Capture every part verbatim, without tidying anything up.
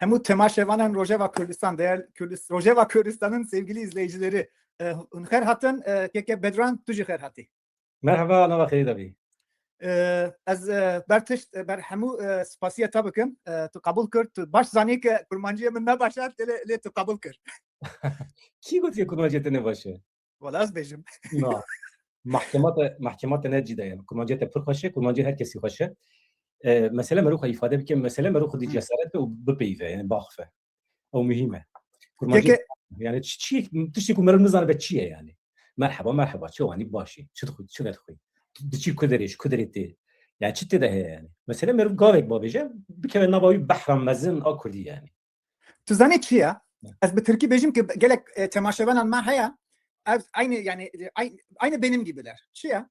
Hemû temaşevanên Rojeva Kurdistan, değerli Kürdis-, Rojeva Kurdistan'ın sevgili izleyicileri, e, hûn xêr hatin, e, keke Bedran, tu jî xêr hatî. Merhaba, nava xêrê de bî. E, ez, e, ber tişt, e, ber hemû, e, spasiya te bikim. E, tu qebûl kir, tu baş zanî ke kurmanciyê min ne baş e, lê, lê tu qebûl kir. Kî gotiye kurmanciyê te ne baş e? Wala ez bêjim. Na. Mahkemata, mahkemata ne cî de ye. Kurmanciyê te pir xweş e, kurmanciyê her kesî xweş e. E, mesele mero xwe îfade bike, mesele mero xwedî cesaret be û bipeyive, yani baxfe. Ew muhîm e. Kurmancî, Keke- yani çi, çi, tiştê ku meriv nizane be çi ye yani. Merheba, merheba, çi wanî, başî, çi dixwî, çi vedixwî. Diçî ku derê, ji ku derê tê. Yani çi tê de heye yani. Mesele meriv gavek babêje, bikeve nava wî behra mezin a kurdî yani. Tu zanî çi ye? Ez bi tirkî bêjim ki gelek, e, temaşevanan me heye. Ev aynı yani, e, ay-, aynı benim gibiler. Çi ye?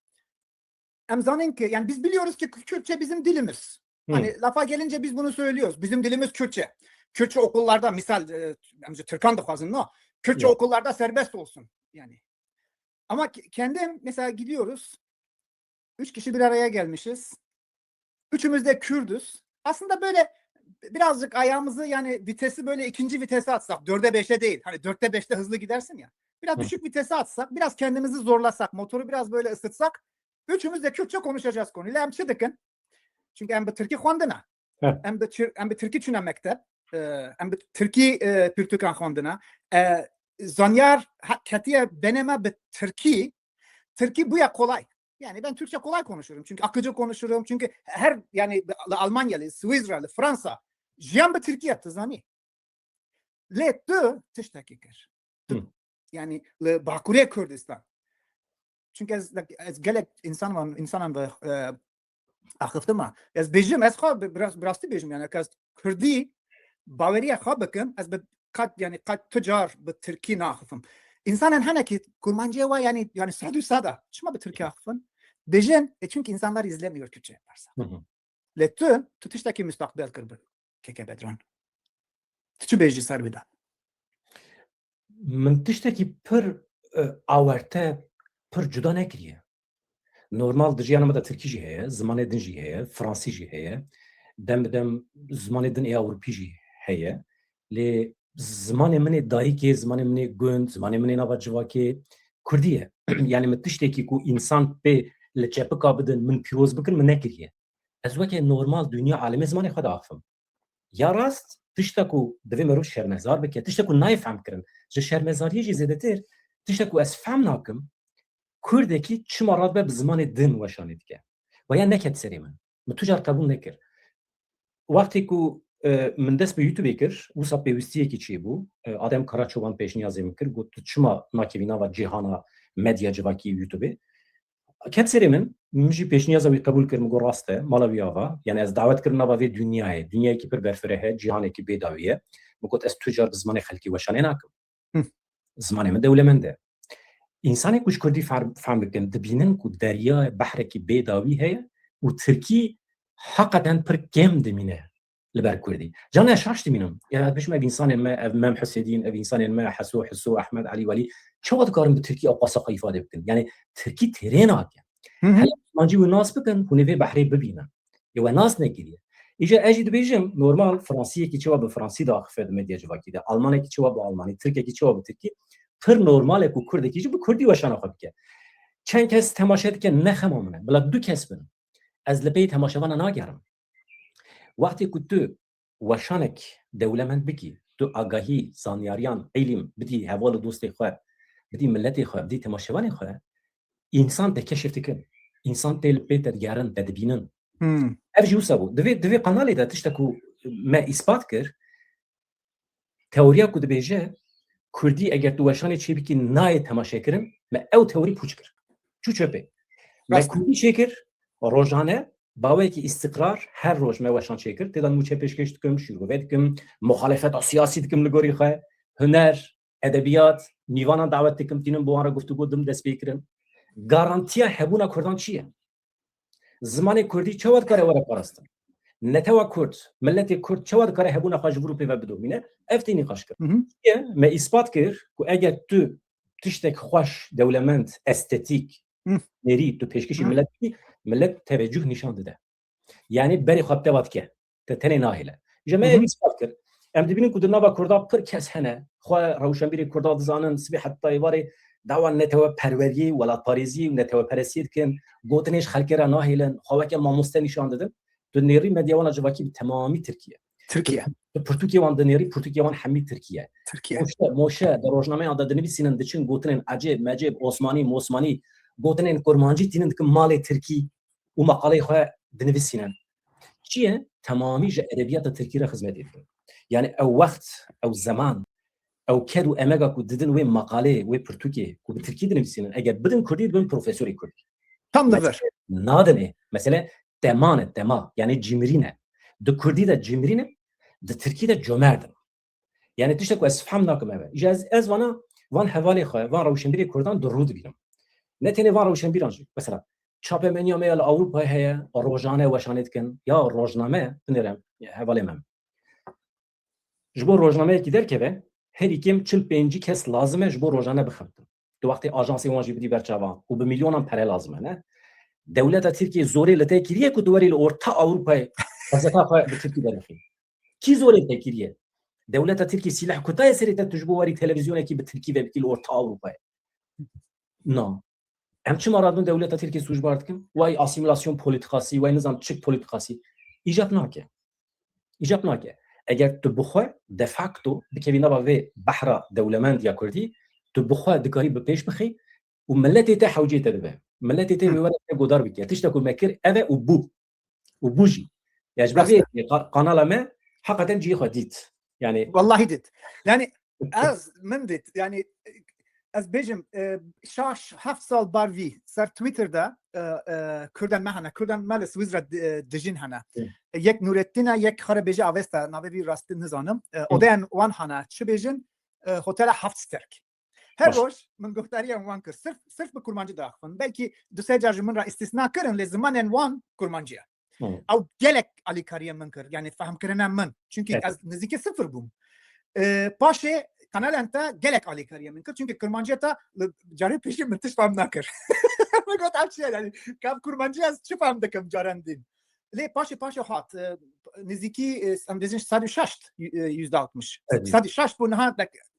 Em zanin ki yani biz biliyoruz ki Kürtçe bizim dilimiz. Hı. Hani lafa gelince biz bunu söylüyoruz. Bizim dilimiz Kürtçe. Kürtçe okullarda misal, e, em ji Tirkan dixwazin, no? Kürtçe Ya. okullarda serbest olsun yani. Ama ke-, kendim mesela gidiyoruz. Üç kişi bir araya gelmişiz. Üçümüz de Kürdüz. Aslında böyle birazcık ayağımızı yani vitesi böyle ikinci vitese atsak, dörde beşe değil. Hani dörtte beşte hızlı gidersin ya. Biraz Hı. düşük vitese atsak, biraz kendimizi zorlasak, motoru biraz böyle ısıtsak, üçümüz de Kürtçe konuşacağız konuyla. Em çi dikin? Çünkü em bi Tirkî xwendine. Hı. Em bi Tir-, em bi Tirkî çûne mekteb. E, em bi Tirkî, e, pirtûkan xwendine. E, zanyar ha-, ketiye beneme bi Tirkî. Tirkî bûye kolay. Yani ben Türkçe kolay konuşurum. Çünkü akıcı konuşurum. Çünkü her yani li Almanyalı, Swizralı, Fransa. Jiyan bi Tirkî ye, tu zanî. Lê tu tiştekî kir. Tu, Hı. yani li Bakurê Kurdistan. Çünkü ez, ez gelek insan van, insanan ve, e, axiftim ha. Ez bêjim, ez xwe bi, bi rast-, bi rastî bêjim yani, ez kurdî baweriya xwe bikim, ez bi qet, yani qet tu car bi tirkî naxifim. İnsanın hene ki kurmancıya var yani, yani sadu sada. Çima bi tirkî axifin? Bêjin, e, çünkü insanlar izlemiyor Kürtçe yaparsa. Hı hı. Lê tu, tu tiştekî mustaqbel kir bi keke Bedran. Tu çi bêjî ser wî de? Min tiştekî pir, e, awerte, pir cuda nekiriye. Normal di jiyana me de tirkî jî heye, zimanê din jî heye, fransî jî heye. Dem bi dem zimanê din ê Ewropî jî heye. Lê zimanê min ê dayikê, zimanê min ê gund, zimanê min ê nava civakê kurdî ye. Yani min tiştekî ku însan pê li çepika bidin, min pîroz bikin, min nekiriye. Ez weke normal dinya alemê zimanê xwe diaxifim. Ya rast, tişta ku divê merov şermezar bike, tişta ku nayê fehmkirin, ji şermezariyê jî zêdetir, tişta ku ez fehm nakim, kurdekî çima radibe bi zimanê din weşanê dike. Weya neket serê min. Min tu car qebûl nekir. Wextê ku, e, min dest bi YouTubeê kir, wisa pêwîstiyekî çêbû. E, Adem Karaçovan pêşniyazê min kir, got, "Tu çima nakevî nava cîhana medya civakî YouTubeê?" Ket serê min, min jî pêşniyaza wî qebûl kir, min got, "Rast e, mala wî ava." Yani ez dawet kirim nava vê dinyayê, dinyayekî pir berfireh e, cîhanekî bêdawî ye. Min got, "Ez tu car bi zimanê xelkî weşanê nakim." Hı. Zimanê min dewlemend e. Însanê ku ji kurdî fer-, fehm bikin, dibînin ku derya behrekî bêdawî heye û tirkî heqeten pir kêm dimîne li ber kurdî. Can ez şaş dimînim. Yani ez bêjim ev însanên me, ev Mem Husêdîn, ev însanên me, Heso, Hiso, Ehmed, Elî, Welî, çawa dikarin bi tirkî ew qasa xwe îfade bikin? Yani tirkî têrê nake. Hı hı. Hele kurmancî wî nas bikin, hûn ê vê behrê bibînin. Ê we nas nekiriye. Îja ez jî dibêjim, normal, fransiyekî çawa bi fransî diaxife di medya civakî de, almanekî çawa bi almanî, tirkekî çawa bi tirkî, pir normal e ku kurdekî jî bi kurdî weşana xwe bike. Çend kes temaşe dike, ne xema min e, bila du kes bin. Ez li pey temaşevana nagerim. Wextê ku tu weşanek dewlemend bikî, tu agahî, zanyariyan, îlim bidî heval û dostê xwe, bidî miletê xwe, bidî temaşevanê xwe, însan te keşif dikin. Însan tê li pê te digerin, te dibînin. Hmm. Ev jî wisa bû. Di vê, di vê kanalê de tiştek ku me îspat kir, teoriya ku dibêje, kurdî eger tu weşanê çêbikî nayê temaşekirin, me ew teorî pûç kir. Çû çöpê. Me Rast. Kurdî çêkir, rojane, baweyekî îstiqrar, her roj me weşan çêkir. Têda nûçe pêşkêş dikim, şîrove dikim, muxalefeta siyasî dikim li gorî xwe, huner, edebiyat, mîvanan dawet dikim, tînin bi wan re guftûgo dim dest pê kirin. Garantiya hebûna kurdan çi ye? Zimanê kurdî çawa dikare were parastin? Netewa kurd, miletê kurd çawa dikare hebûna xwe ji vir û pê ve bidomîne? Ev tê nîqaş kir. Hı hı. Ye, me îspat kir ku eger tu tiştek xweş, dewlemend, estetîk, Hı. nêrî tu pêşkêşî Hı. milet bikî, milet tevecuh nîşan dide. Yani berê xwe bi te ve dike. Te tenê nahêle. Ji me Hı hı. ev îspat kir. Em dibînin ku di nava Kurda pir kes hene, xwe rewşenbîrê Kurda dizanin, sibê heta êvarê dawa neteweperweriyê, welatparêziyê û neteweperestiyê dikin, gotinê ji xelkê re nahêlin, xwe weke mamoste nîşan didin. Tu nêrî medya wana civakî bi temamî Tirkî ye. Tirkî ye. Tu pirtûkê wan dinêrî, pirtûkê wan hemî Tirkî ye. Tirkî ye. Moşe, moşe di rojnameyan de dinivîsînin, diçin gotinên ecêb, mecêb, osmanî, mosmanî, gotinên kurmancî tînin dikin malê Tirkî û maqaleyê xwe dinivîsînin. Çi ye? Temamî ji edebiyata Tirkî re xizmetê dikin. Yani ew wext, ew zeman, ew ked û emega ku didin wê maqalê, wê pirtûkê ku bi Tirkî dinivîsînin, eger bidin Kurdî, dibin profesorê Kurdî. Tam li vir. Nadinê. Mesele deman e, dema. Yani cimrî ne. Di Kurdî de cimrî ne, di Tirkî de comerd in. Yani tiştek ku ez fehm nakim ev e. Ji ez, ez vana van hevalê xwe, van rewşenbîrê Kurdan di rû dibînim. Ne tenê van rewşenbîran jî. Mesela çapemeniya me ya li Ewropayê heye, rojane weşanê dikin. Ya rojname, binêre, hevalê me. Ji bo rojnameyekî derkeve, herî kêm çil pêncî kes lazim e ji bo rojane bixebitin. Tu wextê ajansê wan jî bidî ber çavan û bi milyonan pere lazim e, ne? Dewleta Tirkiyê zorê li te kiriye ku tu werî li orta Ewropayê qezeta xwe bi Tirkî derixî. Kî zorê te kiriye? Dewleta Tirkî sîleh kutaye serê te, tu ji bo werî televîzyonekî bi Tirkî vebikî li orta Ewropayê? Na. Em çima radin dewleta Tirkî sûcbar dikin? Way asîmîlasyon polîtikasî, way nizam çik polîtikasî. Îcab nake. Îcab nake. Eger tu bi xwe de facto bikevî nava vê behra dewlemend ya Kurdî, tu bi xwe dikarî bi pêş bixî û miletê te hewcê te dibe. Miletê te Hı. wê were te godar bike. Tişta ku me kir ev e û bû. Û bû jî. Ya ji ber Rast e. vê ka-, kanala me heqeten cihê xwe dît. Yani Wallahî dît. Yani ez, min dît. Yani ez bêjim, e, şaş heft sal bar vî ser Twitter de, e, e, Kurden me hene. Kurden me li Swîsra di-, e, dijîn hene. Hı. E, yek Nurettin e, yek xwe re bêje Avesta, navê vî rastî nizanim. E, Hı. Odeyan wan hene. Çi bêjin? E, Hotela Heft Sterk. Her Baş. roj min guhdariyên wan kir. Sirf, sirf bi kurmancî diaxivin. Belkî du sê car ji min re îstîsna kirin, lê zimanên wan kurmancî ye. Hı. Ew gelek alîkariyên min kir. Yani fehmkirina min. Çünkü Evet. ez nizîkî sifir bûm. E, paşê kanalên te gelek alîkariyên min kir. Çünkü kurmancî te li carê pêşî min tişt fehm nakir. Min got, ev çi ye? Yani, kav kurmancî ez çi fehm dikim caren din? Lê paşê paşê hat, e, nizîkî, e, em dibêjin sed û şeşt, e, yüzde altmış. Evet. Sed û şeşt bû niha,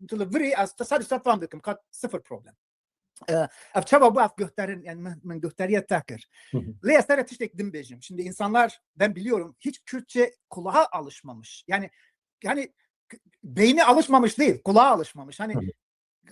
tu li virî ez sed û sed fehm dikim, kat sifir problem. E, ev çawa bû, ev guhdarin, yani min, min guhdariya te kir. Hı hı. Lê ez te re tiştek din bêjim. Şimdi insanlar, ben biliyorum, hiç Kürtçe kulağa alışmamış. Yani, yani k-, beyni alışmamış değil, kulağa alışmamış. Hani Hı hı.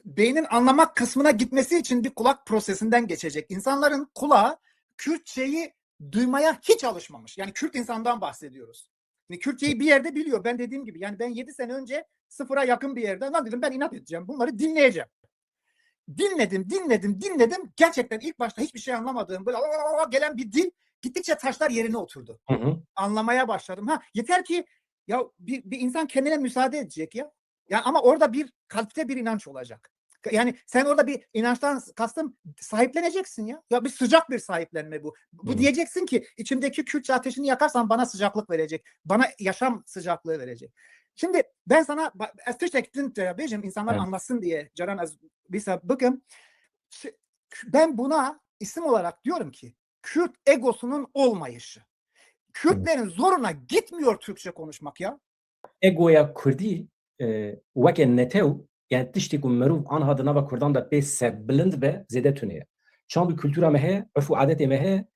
beynin anlamak kısmına gitmesi için bir kulak prosesinden geçecek. İnsanların kulağı Kürtçeyi duymaya hiç alışmamış. Yani Kürt insandan bahsediyoruz. Yani Kürtçeyi bir yerde biliyor. Ben dediğim gibi, yani ben yedi sene önce sıfıra yakın bir yerden, lan dedim, ben inat edeceğim. Bunları dinleyeceğim. Dinledim, dinledim, dinledim. Gerçekten ilk başta hiçbir şey anlamadığım, böyle gelen bir dil gittikçe taşlar yerine oturdu. Hı hı. Anlamaya başladım. Ha, yeter ki ya bir, bir insan kendine müsaade edecek ya. Ya ama orada bir kalpte bir inanç olacak. Yani sen orada bir inançtan kastım sahipleneceksin ya. Ya bir sıcak bir sahiplenme bu. Bu Hı. diyeceksin ki içimdeki Kürtçe ateşini yakarsan bana sıcaklık verecek. Bana yaşam sıcaklığı verecek. Şimdi ben sana ba-, ez tiştek din te bêjim, insanlar Evet. anlasın diye, caran ez wisa bikim. Şi-, ben buna isim olarak diyorum ki Kürt egosunun olmayışı. Kürtlerin zoruna gitmiyor Türkçe konuşmak ya. Egoya Kurdî, e, weke netew, yani tiştê ku mirov anha di nava Kurdan de pê serbilind be, zêde tune ye. Çand û kultura me heye, urf û adetê me heye,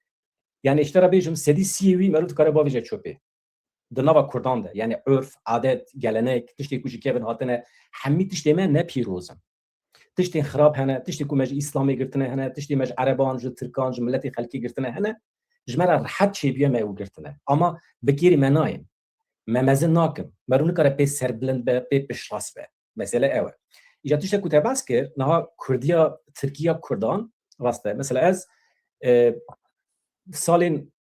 yani ji te re bêjim, sedî sî yê wî mirov dikare bavêje çöpê. Di nava Kurdan de, yani urf, adet, gelenek, tiştê ku ji kevin hatine, hemî tiştê me ne pîroz in. Tiştên xirab hene, tiştê ku me ji Îslamê girtine hene, tiştê me ji Ereban, ji Tirkan, ji miletê xelkê girtine hene, ji me re rehet çêbûye me ew girtine. Ama bi kêrî me nayên. Me mezin nakin. Mero nikare pê serbilind be, pê piştrast be. Mesele ew e. Îja tiştek ku te behs kir, niha Kurdiya, Tirkiya Kurdan, rast e. Mesela ez, e, salên,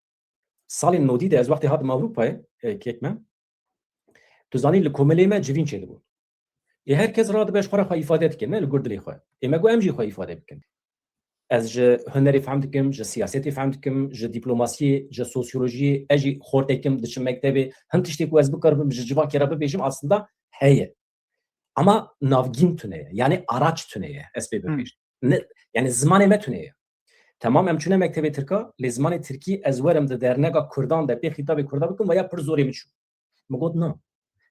salên nodî de ez wextê hatim Ewropayê, e, kêk me, tu zanî li komelê me civîn çêdibû. Ê her kes radibe ji xwe re xwe îfade dike, ne li gor dilê xwe. Ê me got em jî xwe îfade bikin. Ez ji hunerê fehm dikim, ji siyasetê fehm dikim, ji dîplomasiyê, ji sosyolojiyê, ez jî xortek im, diçim mektebê. Hin tiştê ku ez bikaribim ji civakê re bibêjim aslında heye. Ama navgîn tune ye, yani araç tune ye, ez pê Hmm. bibêjim. Ne, yani zimanê me tune ye. Temam em çûne mektebê Tirka, lê zimanê Tirkî ez werim di derneka Kurdan de pê xîtabê Kurda bikim, veya pir zorê min çû. Min got, na.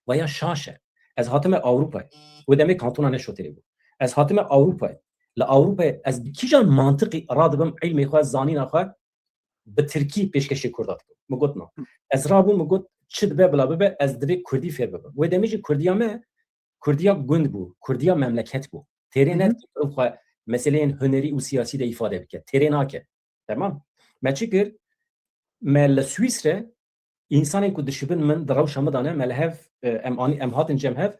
Veya şaş e. Ez hatime Ewropayê. Wê demê kantona Neşotelê bû. Ez hatime Ewropayê. Li Ewropayê ez bi kîjan mantiqî radibim ilmê xwe, zanîna xwe bi tirkî pêşkêşê kurda dikim? Min got na. Ez rabûm, min got çi dibe bila bibe, ez divê kurdî fêr bibim. Wê demê jî kurdiya me kurdiya gund bû, kurdiya memleket bû. Têrê Hı hı. nedikir xwe meseleyên hunerî û siyasî de îfade bike. Têrê nake. Temam. Me çi kir? Me li Swîsre, însanên ku dişibin min, di rewşa min de ne, me li hev, e, em anî, em hatin cem hev,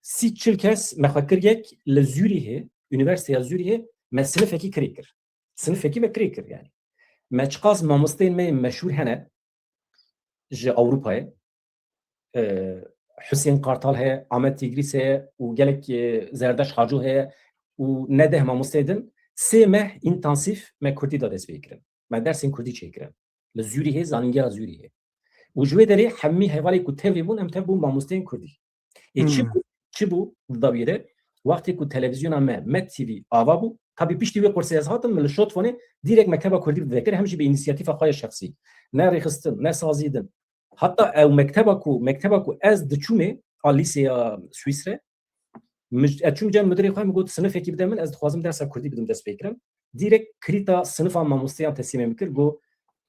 sî çil kes me xwe kir yek li Zûrîhê, Unîversîteya Zûrîhê, me sinifekî kirê kir. Sinifekî me kirê kir yani. Me çiqas mamosteyên me yên meşhûr hene ji Ewropayê. E, Husên Kartal heye, Ahmet Tigris heye û gelek, e, Zerdeş Haco heye û ne deh mamosteyê din. Sê meh întensîf me kurdî da dest pê kirin. Me dersên kurdî çêkirin. Li Zûrîhê, zanîngeha Zûrîhê. Û ji wê derê hemî hevalê ku tevlî bûn, em tev bûn mamosteyên kurdî. Ê çi Hmm. bû? Çi bû di dawiyê de? Wextê ku televîzyona me, Met T V, ava bû, tabî piştî wê qursê ez hatim, min li Şotfonê dîrek mekteba kurdî vekir, hem jî bi înîsiyatîfa xwe ya şexsî. Ne rêxistin, ne sazî din. Heta ew mekteba ku, mekteba ku ez diçûmê, a lîseya Swîsre, mij-, ez çûm cem mudirê xwe, min got, sinifekî bide min, ez dixwazim dersa kurdî bidim dest pê kirin. Dîrek krîta sinifa mamosteyan teslîmê min kir, got,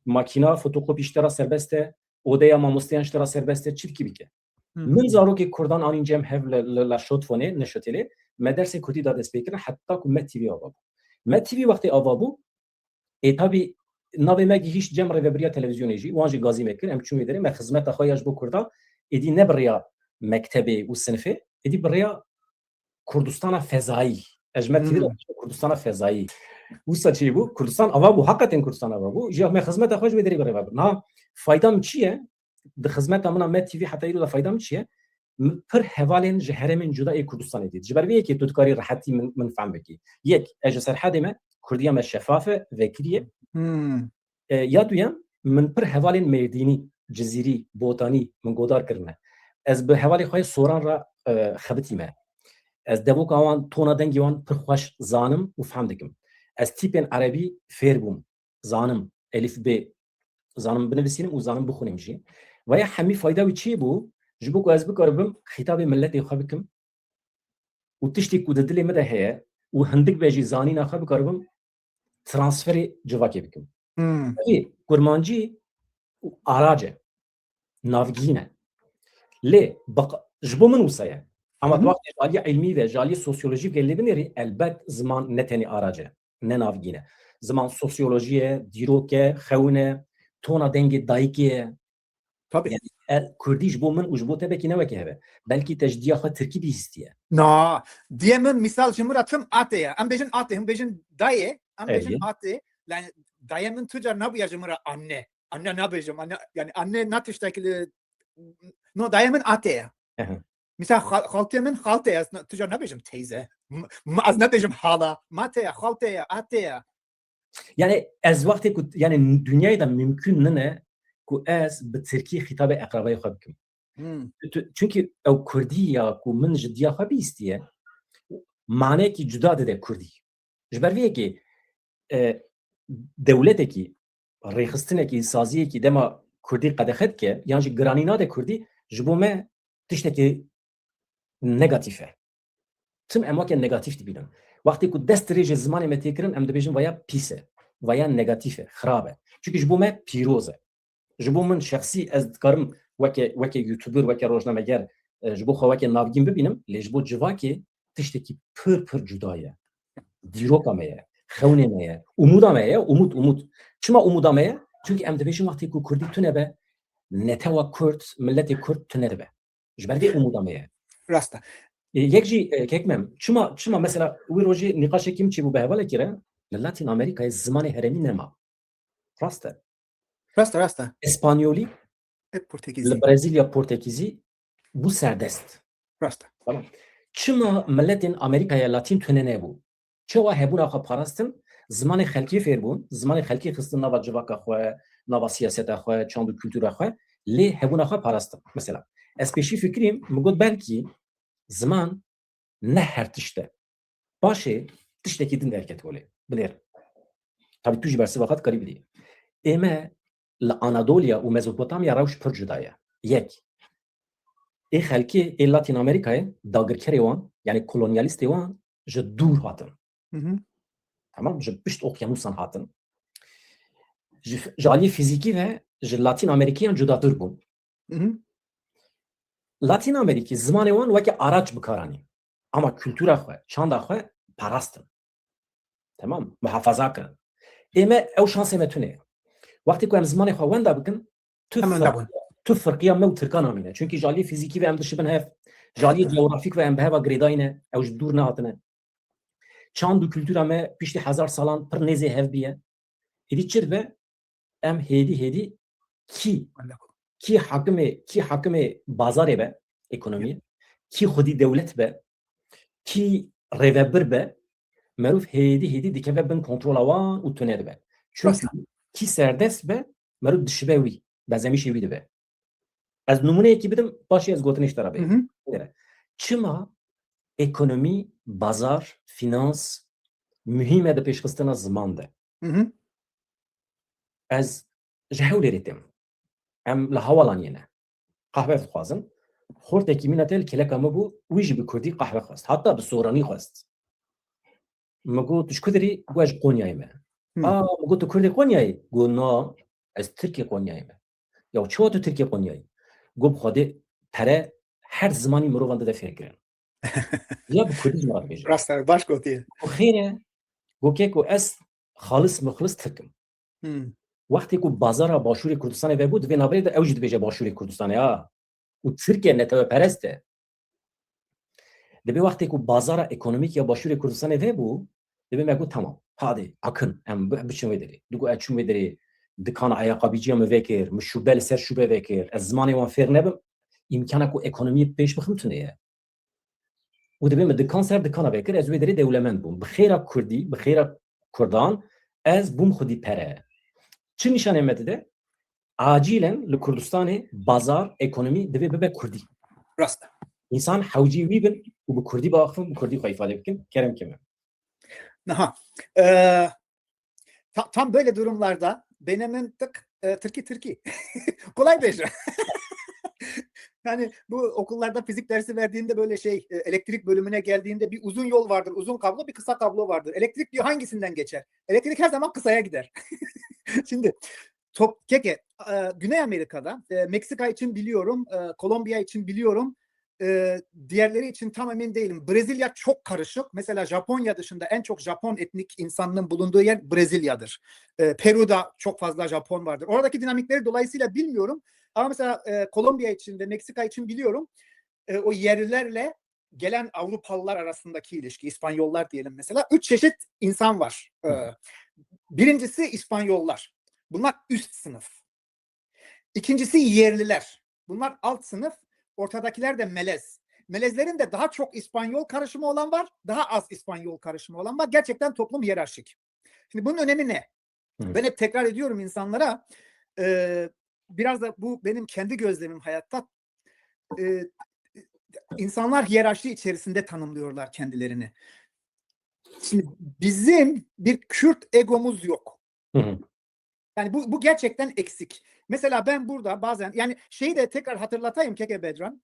makîna fotokopî ji te re serbest e, odeya mamosteyan ji te re serbest e, çi dikî bike. Hmm. Min zarokê kurdan anîn cem hev li, li, la Şotfonê, Neşotelê, me dersê kurdî da dest pê kirin, heta ku Met T V ava bû. Met T V wextê ava bû, ê tabî navê me gihîşt cem rêvebiriya televîzyonê jî, wan jî gazî me kir, em çûn wê derê, me xizmeta xwe ya ji bo kurdan, êdî ne bi rêya mektebê û sinifê, êdî bi rêya Kurdistana fezayî. Ez ji me Hmm. tîvî de Kurdistana fezayî. Wisa çêbû, Kurdistan ava bû, heqeten Kurdistan ava bû. Ji me xizmeta xwe ji wê derê berê bû. Na, fayda min çi ye? Di xizmeta min a Me T V heta îro de fayda min çi ye? Min pir hevalên ji herêmên cuda ê Kurdistanê dît. Ji ber vê yekê tu dikarî rehetî min, min fehm bikî. Yek, ez ji Serhedê me, Kurdiya me şefaf e, vekirî ye. Hmm. E, ya duyem, min pir hevalên Mêrdînî, Cizîrî, Botanî min godar kirine. Ez bi hevalê xwe yê Soran re, e, xebitîme. Ez devoka wan, tona dengê wan pir xweş zanim û fehm dikim. Ez tîpên erebî fêr bûm, zanim, elîf bê, zanim binivîsînim û zanim bixwînim jî. Ve ya hemî fayda wî çi bû? Ji bo ku ez bikaribim xîtabê miletê xwe bikim, û tiştê ku di dilê min de heye û hindik be jî zanîna xwe bikaribim transferê civakê bikim. Hmm. Tabii, kurmancî arac e, navgîn e. Lê baq-, ji bo min wisa ye. Ama Hı hı. tu wextê ji aliyê ilmî ve, ji aliyê sosyolojî ve lê binêrî, elbet ziman ne tenê arac e, ne navgîn e. Ziman sosyolojî ye, dîrok e, xewn e, tona dengê dayikê ye. Tabii. Yani, e, Kurdî ji bo min û ji bo te belkî ne wekî hev e. Belkî te ji diya xwe Tirkî bihîstiye. Na, diyê min misal ji min re tim ate ye. Em bêjin ate, him bêjin dayê, em bêjin Eyê. ate. Yani, dayê min tu car nabûye ji min re anne. Anne nabêjim, anne, yani anne ne tiştekî li, no, dayê min ate ye. Ehe. Misal xal-, xaltê min xalte ye, ez ne-, tu car nabêjim teyze. M-, m-, ez nabêjim hala. Mate ye, xalte ye, ate ye. Yani ez wextê ku, yani, dinyayê de mümkün nine ku ez bi tirkî xîtabê eqrebayê xwe bikim. Hmm. Tu, çünkü ew kurdî ya ku min ji diya xwe bihîstiye, manekî cuda dide kurdî. Ji ber vê yekê, e, dewletekî, rêxistinekî, saziyekî dema kurdî qedexe dike, yan jî giranî nade kurdî, ji bo me tiştekî negatîf e. Tim em weke negatîf dibînin. Wextê ku dest dirêjê zimanê me tê kirin, em dibêjin vaya pîs e, vaya negatîf e, xirab e. Çunke ji bo me pîroz e. Ji bo min şexsî ez dikarim weke, weke youtuber, weke rojnameger, e, ji bo xwe weke navgîn bibînim, lê ji bo civakê tiştekî pir pir cuda ye. Dîroka me ye, xewnê me ye, umuda me ye, umut, umut. Çima umuda me ye? Çunke em dibêjin wextê ku kurdî tune be, netewa kurd, miletê kurd tune dibe. Ji ber vê umuda me ye. Rast e. E, yek jî, e, kek Mem, çima, çima mesela wî rojê nîqaşekî min çêbû bi hevalekî re, li Latîn Amerîkayê zimanê herêmî nema. Rast e. Rast e, rast e. Espanyolî, E, Portekîzî. Li Brezîlya Portekîzî bû serdest. Rast e. Tamam. Çima miletên Amerîkaya Latîn tune nebû? Çawa hebûna xwe parastin, zimanê xelkê fêr bûn, zimanê xelkê xistin nava civaka xwe, nava siyaseta xwe, çand û kultura xwe, lê hebûna xwe parastin. Mesela, ez pêşî fikirîm, min got belkî ziman ne her tişt e. Paşê tiştekî din derket holê. Binêr. Tabî tu jî bersiva xwe dikarî bidî. Ê me li Anadoliya û Mezopotamya rewş pir cuda ye. Yek. Ê xelkê ê Latîn Amerîkayê, dagirkerê wan, yanî kolonyalîstê wan ji dûr hatin. Hı hı. Tamam, ji pişt okyanûsan hatin. Ji, ji aliyê fîzîkî ve ji Latîn Amerîkiyan cudatir bûn. Hı hı. Latîn Amerîkî zimanê wan weke araç bi kar anîn. Ama kultura xwe, çanda xwe parastin. Tamam, muhafaza kirin. Ê me ew şansê me tune ye. Wextê ku em zimanê xwe wenda bikin, tu Em wenda firq-, bûn. tu firqiya me û Tirkan amîne. Çunkî ji aliyê fîzîkî ve em dişibin hev, ji aliyê coğrafîk ve em bi heva girêdayî ne, ew ji dûr nehatine. Çand û kultura me piştî hezar salan pir nêzê hev bîye. Êdî çi dibe? Em hêdî hêdî kî, Wenda bûn. kî hakimê, kî hakimê bazarê be, ekonomiyê, kî xwedî dewlet be, kî rêvebir be, merov hêdî hêdî dikeve bin kontrola wan û tune dibe. Çunkî Rast e. kî serdest be, merov dişibe wî, benzemîşê wî dibe. Ez nimûneyekî bidim, paşê ez gotinê ji te re Hı bêjim. hı. Nere. Çima ekonomî, bazar, finans muhîm e di pêşxistina ziman de? Hı hı. Ez ji Hewlêrê têm. Em li Hewalaniyê ne. Qehwe dixwazin. Xortekî min a te li kêleka min bû, wî jî bi kurdî qehwe xwest. Heta bi soranî xwest. Min got, "Tu ji ku derî?" Got, "Ez ji Qonyayê me." Hı. "A," min got, "tu kurdê Qonyayê?" Got, "Na, ez tirkê Qonyayê me." "Ya çawa tu tirkê Qonyayê?" Got, "Bi Xwedê pere her zimanî mirovan dide fêrkirin." Ya bi kurdî ji min re dibêje. Rast e, baş gotiye. Got, "Xêr e." Got, "Keko, ez xalis muxlis tirk im." Hmm. Wextê ku bazara Başûrê Kurdistanê vebû, di vê navberê de ew jî dibêje Başûrê Kurdistanê, ha. Û tirk e, neteweperest e. Dibê wextê ku bazara ekonomîk ya Başûrê Kurdistanê vebû, dibê me got, "Tamam, hadê, akin, em bi-, biçin wê derê." Digot, "Ez çûm wê derê, dikana eyaqabîciya min vekir, min şûbe li ser şûbe vekir, ez zimanê wan fêr nebim, îmkana ku ekonomiyê pêş bixim tune ye." Û dibê min dikan ser dikana vekir, ez wê derê dewlemend bûm. Bi xêra kurdî, bi xêra kurdan, ez bûm xwedî pere. Çi nîşanê me dide? Acilen li Kurdistanê bazar, ekonomî divê bibe kurdî. Rast e. Însan hewcî wî bin û bi kurdî biaxivin, bi kurdî xwe îfade bikin. Kerem ke me. Niha, e, ta-, tam böyle durumlarda benim tık, e, Tirkî, Tirkî. Kolay bêje. Yani bu okullarda fizik dersi verdiğinde böyle şey, e, elektrik bölümüne geldiğinde bir uzun yol vardır, uzun kablo, bir kısa kablo vardır. Elektrik diyor hangisinden geçer? Elektrik her zaman kısaya gider. Şimdi top, keke, e, Güney Amerika'da, e, Meksika için biliyorum, e, Kolombiya için biliyorum, e, diğerleri için tam emin değilim. Brezilya çok karışık. Mesela Japonya dışında en çok Japon etnik insanının bulunduğu yer Brezilya'dır. E, Peru'da çok fazla Japon vardır. Oradaki dinamikleri dolayısıyla bilmiyorum. Ama mesela, e, Kolombiya için ve Meksika için biliyorum. E, o yerlilerle gelen Avrupalılar arasındaki ilişki, İspanyollar diyelim mesela. Üç çeşit insan var. E, Hı. birincisi İspanyollar. Bunlar üst sınıf. İkincisi yerliler. Bunlar alt sınıf. Ortadakiler de melez. Melezlerin de daha çok İspanyol karışımı olan var, daha az İspanyol karışımı olan var. Gerçekten toplum hiyerarşik. Şimdi bunun önemi ne? Hı. Ben hep tekrar ediyorum insanlara, e, biraz da bu benim kendi gözlemim hayatta. E, insanlar hiyerarşi içerisinde tanımlıyorlar kendilerini. Şimdi bizim bir Kürt egomuz yok. Hı hı. Yani bu, bu gerçekten eksik. Mesela ben burada bazen, yani şeyi de tekrar hatırlatayım Keke Bedran.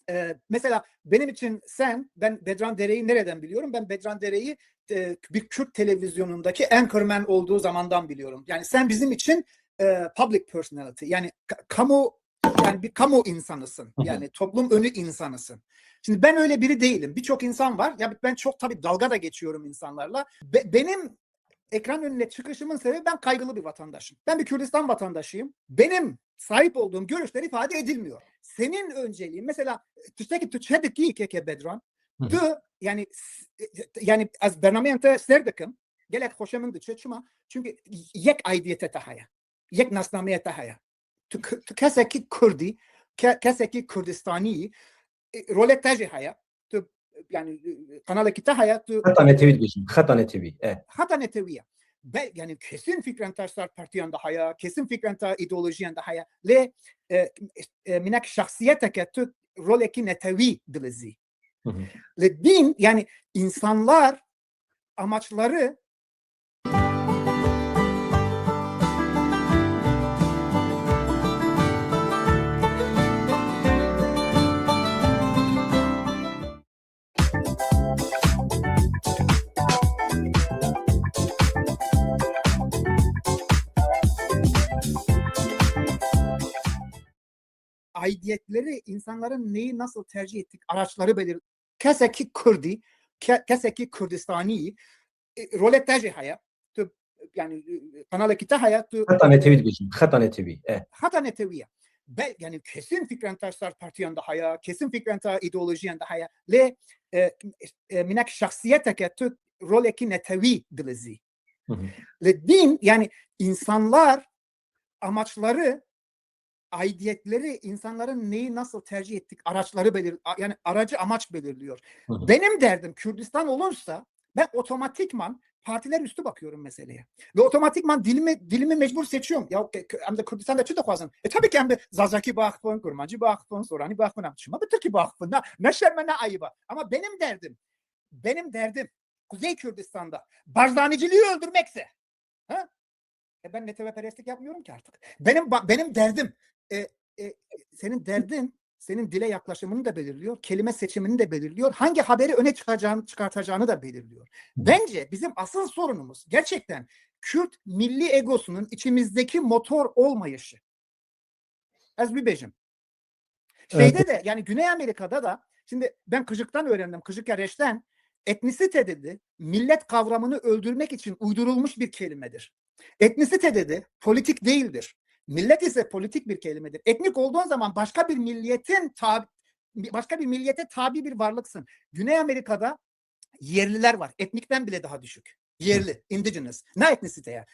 Ee, mesela benim için sen, ben Bedran Dere'yi nereden biliyorum? Ben Bedran Dere'yi, e, bir Kürt televizyonundaki anchorman olduğu zamandan biliyorum. Yani sen bizim için, e, public personality, yani ka-, kamu, yani bir kamu insanısın. Hı hı. Yani toplum önü insanısın. Şimdi ben öyle biri değilim. Birçok insan var. Ya ben çok tabii dalga da geçiyorum insanlarla. Be-, benim ekran önüne çıkışımın sebebi ben kaygılı bir vatandaşım. Ben bir Kürdistan vatandaşıyım. Benim sahip olduğum görüşler ifade edilmiyor. Senin önceliğin mesela tiştekî tu çi dikî Keke Bedran, Hı hı. tu yani s-, yani ez bernameyên te ser dikim. Gelek xweşe min diçe çima? Çünkü yek aidiyete te heye. Yek nasnameye te heye. Tu k-, tu kesekî Kurdî, ke-, kesekî Kurdistanî, e, rolek te jî heye. Tu, yani, e, kanalekî te heye, tu Xeta netewî dibêjin. Xeta netewî, e. Xeta netewî ye. Be-, yani kesin fikren te ser partiyan de heye, kesin fikren te îdeolojiyan de heye. Lê, e, e, minek şexsiyeteke tu rolekî netewî dilizî. Hı hı. Lê din, yani insanlar amaçları Aidiyetleri insanların neyi nasıl tercih ettik araçları belir. Kesekî Kurdî, ke, kesekî Kurdistanî, e, rolê te jî heye. Tu, yani, e, kanalekî te heye, tu Heta netewî dibêjim, heta netewî, e. Heta netewî ye. Bel, yani kesin fikren te sar partiyan de heye, kesin fikren te ideolojiyan de heye. Lê, e, e, minek şexsiyeteke tu rolekî netewî dilizî. Hı hı. Lê din, yani insanlar amaçları, aidiyetleri, insanların neyi nasıl tercih ettik araçları belir, a, yani aracı amaç belirliyor. Hı hı. Benim derdim Kürdistan olursa ben otomatikman partiler üstü bakıyorum meseleye. Ve otomatikman dilimi, dilimi mecbur seçiyorum. Ya ke- ke- em de Kürdistan'da çi dixwazin? E tabii ki em de Zazaki baxfın, Kurmancı baxfın, Sorani baxfın, em çima bir Türkî baxfın. Ne, ne şerme ne ayıba. Ama benim derdim, benim derdim Kuzey Kürdistan'da Barzaniciliği öldürmekse, ha? E ben neteweperestlik yapmıyorum ki artık. Benim ba- benim derdim e, e, senin derdin senin dile yaklaşımını da belirliyor, kelime seçimini de belirliyor, hangi haberi öne çıkacağını, çıkartacağını da belirliyor. Bence bizim asıl sorunumuz gerçekten Kürt milli egosunun içimizdeki motor olmayışı. Ez bibêjim. Şeyde Evet. de, yani Güney Amerika'da da, şimdi ben Kıjık'tan öğrendim, Kıjık ya Reş'ten, etnisite dedi, millet kavramını öldürmek için uydurulmuş bir kelimedir. Etnisite dedi, politik değildir. Millet ise politik bir kelimedir. Etnik olduğun zaman başka bir milliyetin tabi, başka bir milliyete tabi bir varlıksın. Güney Amerika'da yerliler var. Etnikten bile daha düşük. Yerli, indigenous. Ne etnisite ya?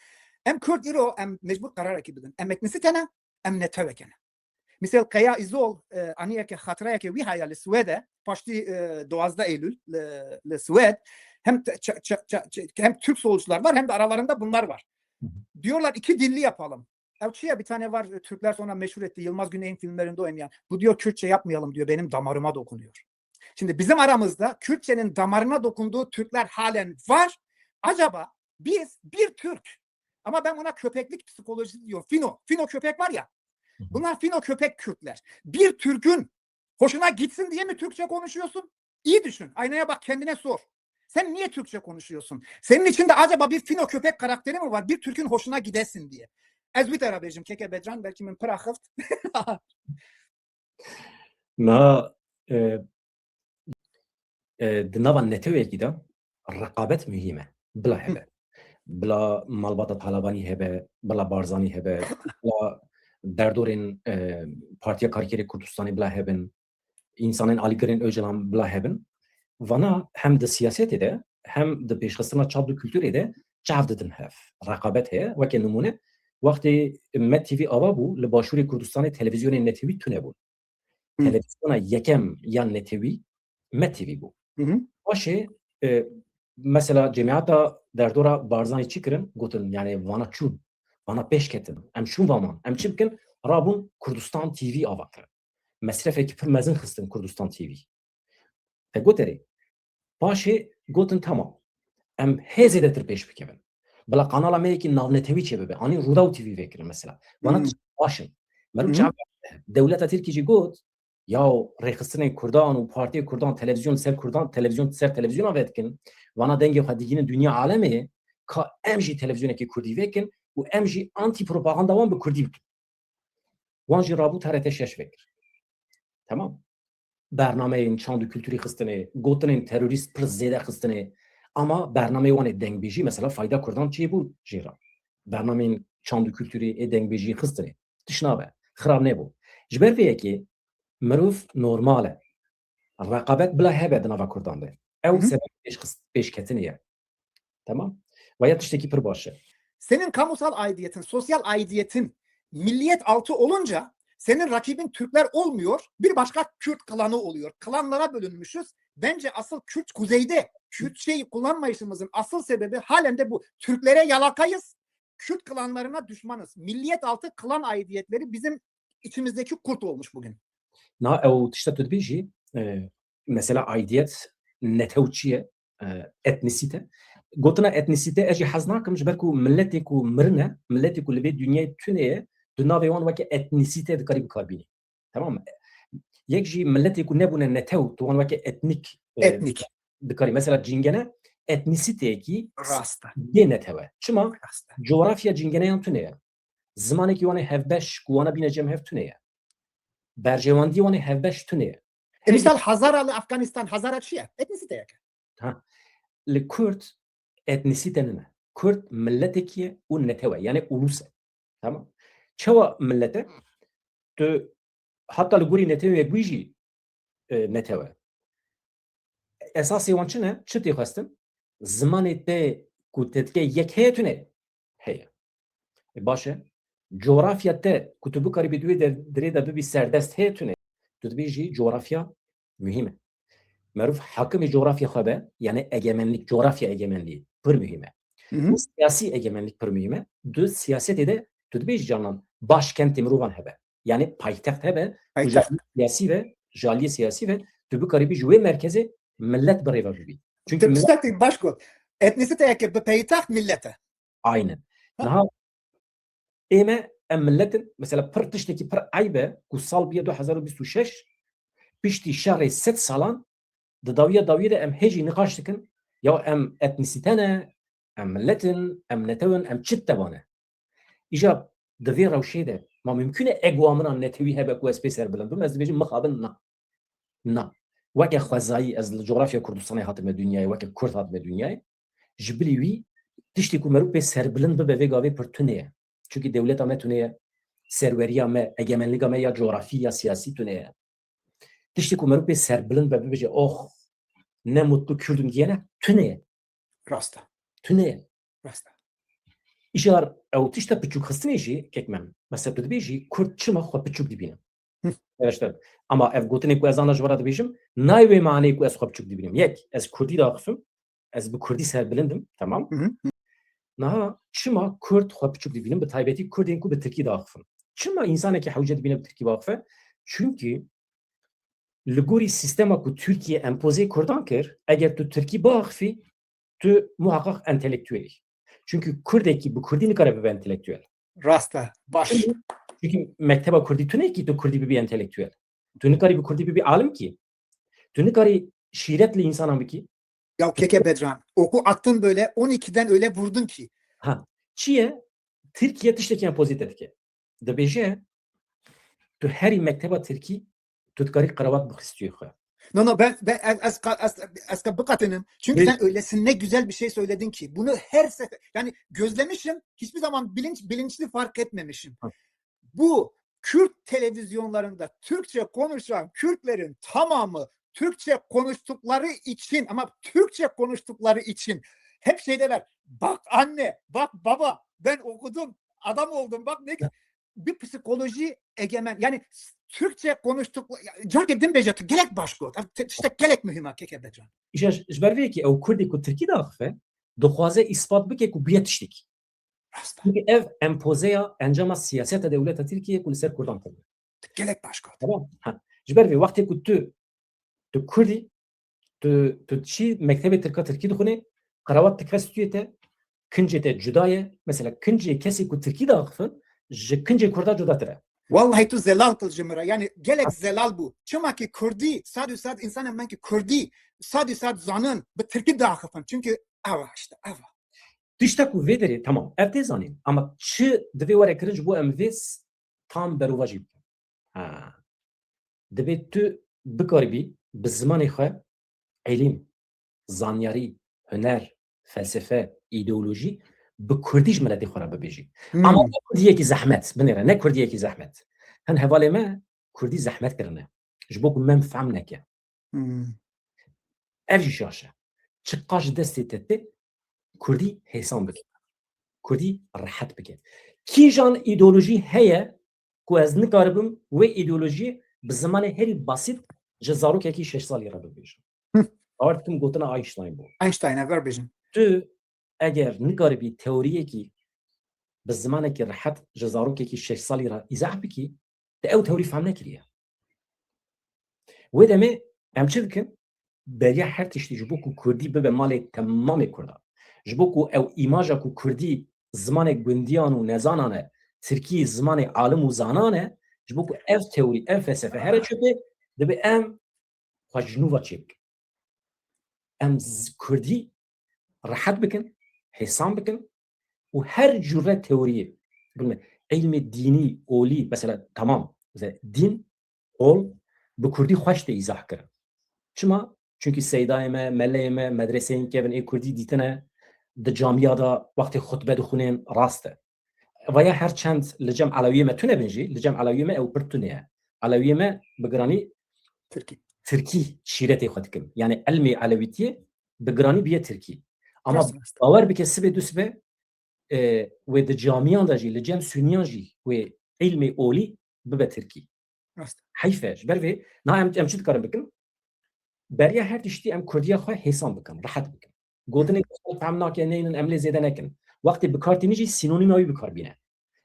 Em Kurd îro, em mecbur qerarekî bidin. Em etnisite ne, em neteweke ne. Misal Kaya Îzol, e, aniyeke xatireyeke wî heye li Swêde, paştî, e, duwazdeh Eylül li, li Swêd, hem te- ça- ça- ça- ça- hem Türk solcular var hem de aralarında bunlar var. Hı hı. Diyorlar iki dilli yapalım. Ev çi ya, bir tane var, e, Türkler sonra meşhur etti. Yılmaz Güney'in filmlerinde oynayan. Bu diyor Kürtçe yapmayalım diyor. Benim damarıma dokunuyor. Şimdi bizim aramızda Kürtçenin damarına dokunduğu Türkler halen var. Acaba biz bir Türk, ama ben buna köpeklik psikolojisi diyorum. Fino, Fino köpek var ya. Hı hı. Bunlar Fino köpek Kürtler. Bir Türk'ün hoşuna gitsin diye mi Türkçe konuşuyorsun? İyi düşün. Aynaya bak, kendine sor. Sen niye Türkçe konuşuyorsun? Senin içinde acaba bir Fino köpek karakteri mi var? Bir Türk'ün hoşuna gidesin diye. Ez wî te re bêjim, keke Bedran, belkî min pir axift. Na, e, e, di nava netewekî de reqabet muhîm e. Bila Hı. hebe. Bila malbata Talabanî hebe, bila Barzanî hebe, bila derdorên, e, Partiya Karkerê Kurdistanê bila hebin, însanên alîgirên Ocalan bila hebin. Vana hem di siyasetê de, hem di pêşxistina çand û kulturê de çav didin hev. Reqabet heye. Weke nimûne, wextê Met T V ava bû, li Başûrê Kurdistanê televîzyonên netewî tune bûn. Hı. Televîzyona yekem ya netewî Met T V bû. Hı hı. Paşê, e, mesela cemiyeta derdora Barzanî çi kirin? Gotin, yani vana çûn, vana pêş ketin. Em çûn vaman. Em çi bikin? Rabûn Kurdistan T V ava kirin. Mesrefekî pir mezin xistin Kurdistan T V. Te got erê. Paşê gotin, tamam. Em hê zêdetir pêş bikevin. Bila kanala me yekî navnetewî çêbibe. Anî Rûdaw T V vekirin mesela. Vana Hmm. tişt baş in. Meriv Hmm. çav dewleta Tirkî jî got, ya rêxistinên Kurdan û partiyê Kurdan televîzyon ser Kurdan, televîzyon ser televîzyona vedikin. Vana dengê xwe digihînin dinya alemê, ka em jî televîzyonekî Kurdî vekin û em jî antî propaganda wan bi Kurdî bikin. Wan jî rabû T R T şeş vekir. Tamam. Bernameyên çand û kulturî xistinê, gotinên terorîst pir zêde xistinê. Ama bernameyê wan ê dengbêjî mesela fayda Kurdan çêbû jê re. Bernameyên çand û kulturî ê dengbêjî xistinê. Tişt nabe. Xirab nebû. Ji ber vê yekê mirov normal e. Reqabet bila hebe di nava Kurdan de. Ew Hı hı. sebeb pêşxist-, pêşketinê ye. Tamam? Ve ya tiştekî pir baş e. Senin kamusal aidiyetin, sosyal aidiyetin milliyet altı olunca senin rakibin Türkler olmuyor, bir başka Kürt klanı oluyor. Klanlara bölünmüşüz. Bence asıl Kürt kuzeyde, Kürt şey kullanmayışımızın asıl sebebi halen de bu. Türklere yalakayız, Kürt klanlarına düşmanız. Milliyet altı klan aidiyetleri bizim içimizdeki kurt olmuş bugün. Na ew tişta tu dibêjî, e, mesela aidiyet, netew çi ye, e, etnisite. Gotina etnisite ez jî hez nakim, ji ber ku miletê ku mirine, miletê ku li vê dinyayê tune ye, tu navê wan weke etnisite dikarî bikarbînî. Tamam mı? Yek jî miletê ku nebûne netew, tu wan weke etnik, e, Etnik. dikarî. Mesela cingene etnisiteyekî Rast e. bê netew e. Çima? Rast e. Coğrafya cingeneyan tune ye. Zimanekî wan ê hevbeş ku wana bîne cem hev tune ye. berjewendiyê wan ê hevbeş tune ye. E, misal Hazara li Afganistan, Hazara çi ye? Etnisîteyek e. Ha. Li Kurd etnisîte nine. Kurd miletekî ye û netewe, yani ulus e. Tamam. Çawa milete? Tu hatta li gorî Netewên Yekbûyî jî, e, netewe. Esasê wan çi ne? Çi tê xwestin? Zimanê te ku te dike yek heye tune? Heye. E, baş e. Coğrafya te ku tu bikarî bi duwê der-, dirê de bibî serdest heye tune? Tu dibêjî coğrafya muhîm e. Merûv hakimê coğrafya xwe be, yani egemenlik, coğrafya egemenliği pir muhîm e. Hı hı. Û siyasî egemenlik pir muhîm e. Di siyasetê de tu dibêjî canan başkentê mirovan hebe. Yani paytext hebe, û Paytext. Ji aliyê siyasî ve, ji aliyê siyasî ve tu bikarî bî ji wê merkezê millet bi rê ve bibî. Çünkü Tu millet tiştekî baş got. Etnisîteyeke bi paytext millet e. Aynen. Ha. Niha ê me, em millet in, mesela pir tiştekî pir eyb e ku sal bûye du hezar û bîst û şeş, piştî şerê sed salan, di dawiya dawiyê de em hê jî niqaş dikin, ya em etnisîte ne, em millet in, em netew in, em çi teva ne? Îja di vê rewşê de, ma mimkûn e egoa min a netewî hebe ku ez pê serbilind bim, ez dibêjim mixabin na. Na. Weke xwezayî ez li coğrafya Kurdistanê hatime dinyayê, weke Kurd hatime dinyayê. Ji bilî wî tiştê ku merû pê serbilind bibe vê gavê pir tune ye. Çünkü dewleta me tune ye, serweriya me, egemenlika me ya coğrafî ya siyasî tune ye. Tiştê ku merû pê serbilind be bibêje, "Oh, ne mutlu Kürdüm" diyene, tune ye. Rast e. Tune ye. Rast e. Îcar ew tişta piçûk xistinê jî kek me. Mesela tu dibêjî Kurd çima xwe piçûk dibîne? Hı. Evet işte. Ama ev gotinê ku ez ana ji we re dibêjim, nayê wê maneyê ku ez xwe piçûk dibînim. Yek, ez Kurdî daxifim, ez bi Kurdî serbilind im, tamam. Hı hı. Niha çima Kurd xwe piçûk dibînim, bi taybetî Kurdên ku bi Tirkî daxifin? Çima însanekî hewce dibîne bi Tirkî biaxife? Çünkü li gorî sîstema ku Tirkiye empozê Kurdan kir, eger tu Tirkî biaxifî, tu muhaqqaq entelektuelî. Çünkü Kurdekî bi Kurdî nikare bibe entelektuel. Rast e, baş. Çünkü, çünkü mekteba Kurdî tune kî tu Kurdî bibî entelektuel. Tu nikarî bi Kurdî bibî alim kî. Tu nikarî şîret li însanan bikî. Ya keke Bedran, oku attın böyle, on ikiden öyle vurdun ki. Ha, çi ye? Tirkiye tiştekî empoze te dike. Dibêje, tu herî mekteba Tirkî, tu dikarî qerabat bixî stûyê xwe. No, no, ben, ben, ez, ez, ez, ez, ez biqatînim. Çünkü Ne? sen öylesine güzel bir şey söyledin ki. Bunu her sefer, yani gözlemişim, hiçbir zaman bilinç, bilinçli fark etmemişim. Ha. Bu Kürt televizyonlarında Türkçe konuşan Kürtlerin tamamı Türkçe konuştukları için, ama Türkçe konuştukları için hep şey derler, "Bak anne, bak baba, ben okudum, adam oldum, bak ne güzel." Bir psikoloji egemen, yani Türkçe konuştuk, ya, cak edin bece, gelek baş got. Te-, işte gelek mühim ha, keke Bedran. Îşte ji ber vê yekê ew Kurdî ku Tirkî diaxife, dixwaze îspat bike ku bûye tiştekî. Rast e. Çünkü ev empozeya encama siyaseta dewleta Tirkiye ku li ser Kurdan tune. Gelek baş got. Tamam. Ha. Ji ber vê wextê ku tu, tu Kurdî, tu, tu çi mektebê Tirka Tirkî dixwînê, qerabat dike stûyê te, kincê te cuda ye. Mesela kincê kesê ku Tirkî diaxifin, ji kincê Kurda cudatir e. Wallahî tu zelal kil ji min re. Yani gelek Ha. zelal bû. Çima ki Kurdî, sad û sad insanên me ki Kurdî, sad û sad zanin, bi Tirkî diaxifin. Çünkü ev e işte, ev e. Tişta ku vê derê, tamam, ev tê zanîn. Ama çi divê were kirin ji bo em vê s-, tam berovajî bikin? Ha. Divê tu bikaribî bi zimanê xwe îlim, zanyarî, huner, felsefe, îdeolojî bi Kurdî ji miletê xwe re bibêjî. Hmm. Ama ne Kurdiyekî zehmet, binêre, ne Kurdiyekî zehmet. Hin hevalê me Kurdî zehmet kirine. Ji bo ku me em fehm neke. Hmm. Ev jî şaş e. Çiqas ji destê te tê, Kurdî hêsan bike. Kurdî rehet bike. Kîjan îdeolojî heye ku ez nikaribim wê îdeolojiyê bi zimanê herî basît ji zarokekî şeş salî re bibêjim? Hı. Bawer dikim gotina Einstein bû. Einstein, e, ver bêjin. Tu eger nikaribî teoriyekî bi zimanekî rehet ji zarokekî şeş salî re îzah bikî, te ew teorî fehm nekiriye. Wê demê em çi dikin? Beriya her tiştî ji bo ku Kurdî bibe malê temamê Kurdan. Ji bo ku ew îmaja ku Kurdî zimanê gundiyan û nezanan e, Tirkî zimanê alim û zanan e, ji bo ku ev teorî, ev felsefe here çöpê, dibe em xwe ji nû ve çêbikin. Em z-, Kurdî rehet bikin, hêsan bikin û her cure teoriyê, bilme, ilmê dînî, olî, mesela, tamam, mesela, dîn qol bi kurdî xweş tê îzah kirin. Çima? Çunkî seydayê me, meleyê me, medreseyên kevin ê kurdî dîtine, di camiya de wextê xutbe dixwînin rast e. Vaya her çend li cem elewiyê me tune bin jî, li cem elewiyê me ew pir tune ye. Elewiyê me bi giranî Tirkî. Tirkî şîretê xwe dikin. Yani ilmê elewîtiyê bi giranî biye Tirkî. Ama Rast, rast. Bawer bike sibê du sibe, e, wê di camiyan de jî, li cem suniyan jî wê ilmê olî bibe Tirkî. Rast. Heyf e. Ji ber vê, na em, em çi dikarin bikin? Beriya her tiştî em kurdiya xwe hêsan bikin, rehet bikin. Gotinê Hı. xwe fehm nake, neynin, em lê zêde nekin. Wextê bi kar tînin jî sînonîma wî bi kar bîne.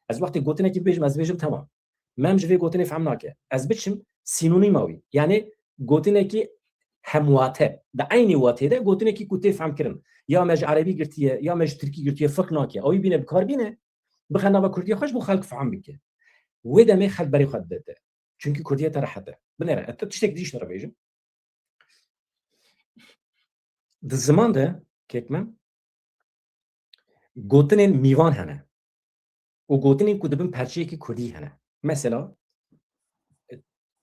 Ez wextê gotinekî bibêjim, ez dibêjim, temam. Me em ji vê gotinê fehm nake. Ez biçim sînonîma wî. Yani gotinekî hemwate. Di eynî watê de gotinekî ku tê fehm kirin. Ya me ji erebî girtiye, ya me ji tirkî girtiye, firq nake. Ew ê bîne bi kar bîne, bixe nava kurdiya xwe ji bo xelk fehm bike. Wê demê xelk berê xwe dide te. Çunkî kurdiya te rehet e. Binêre, ez te tiştek dî ji te re bêjim. Di ziman de, kek me, gotinên mîvan hene. Û gotinên ku dibin perçeyekî kurdî hene. Mesela,